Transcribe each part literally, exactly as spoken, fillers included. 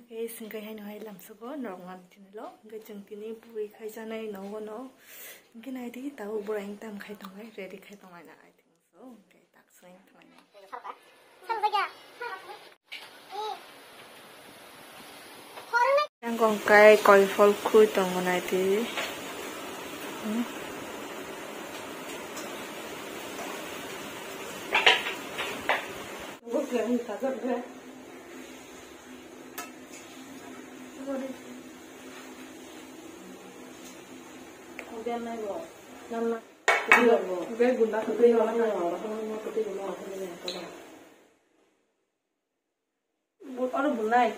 Guys, hingke haino hai lamsogo norok nang tini lo. Hingke chwng tini puri khai janai nogo no. Hingke nai di tabuk borok wng tam khai tongnai, ready khai tongnai na, I think so. Hingke tak swng thangnai na. Yang kong kai koi phol khui tongo nai di. Aro bulnai.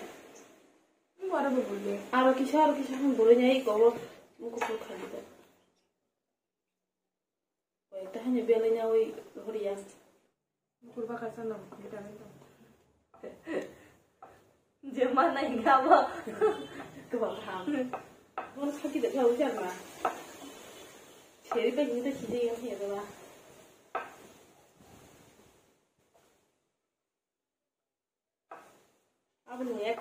Aro bo bulnai. Aro kisa, aro kisa hwn bulnai, iko bo muku phu khali da. Koi ta hanya belai nya oi horiya. Kurba kasa no, vitamin to. Je mana inga bo. Tuwa ham. Bon khaki da kau jar ma. Seri pa hinta khide yang ya ba. Abo nung ya.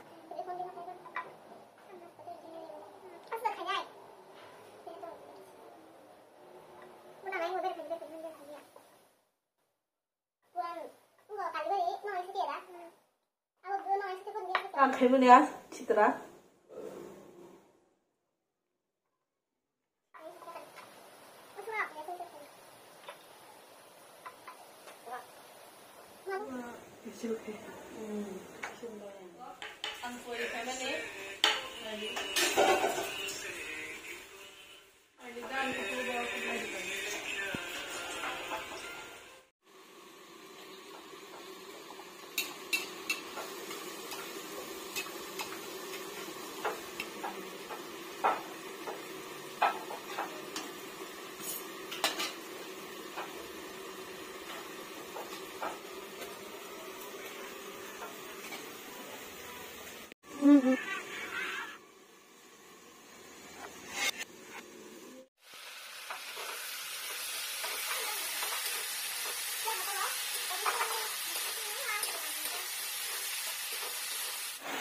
Ang khaimani a sitra.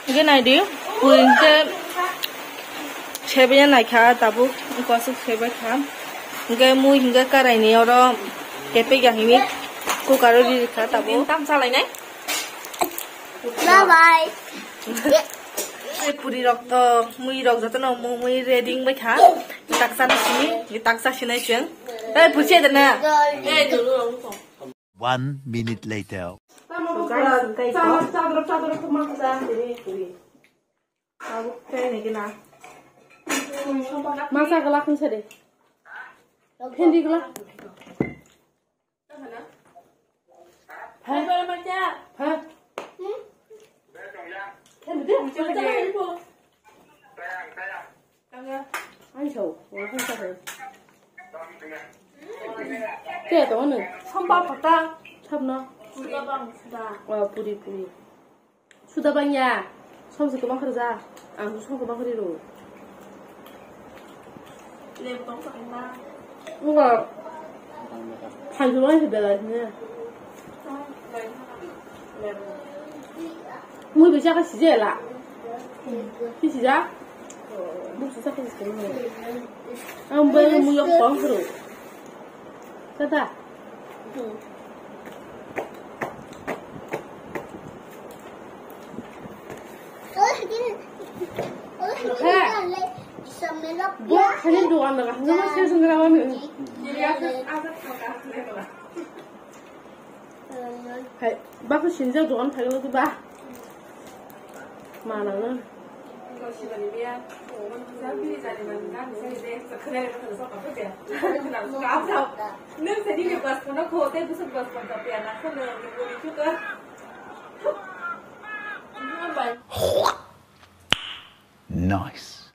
Hingke naidi, puri hingke sebaya naikha tabuk, wngkha aswk sebaikha. Hingke mui hingke karaini oro kepek ya hini cooker o ririkha tabuk. Tam salainai. Bye bye. Ei puri rok to, mui rok jotono mui ready wngbaikha. Taksa na sini, taksa sinai chwng. Ei puri se dana. One minute later. Masa gelak ni sade. Hindi gelak. Hah? Hah? Hindi. Ang saw, wala kang sa ko. Kaya to ano? Sampa pata. Samna. Suda bang suda. Wah, puri puri. Suda bang ya. Som se kebang kerja. Ang som kebang keri ro. Lem tong sa kena. Enggak. Phan sulang se belai ne. Mui bai jaga sijela. Sijak. Buk sijak ke sijak. Ang bai mui yok pang kru. Tata. He. Bo khani dogan daga. Nama sejeng rawan. Hai, bako sinjak dogan phaigo ba. Mana no. Nice.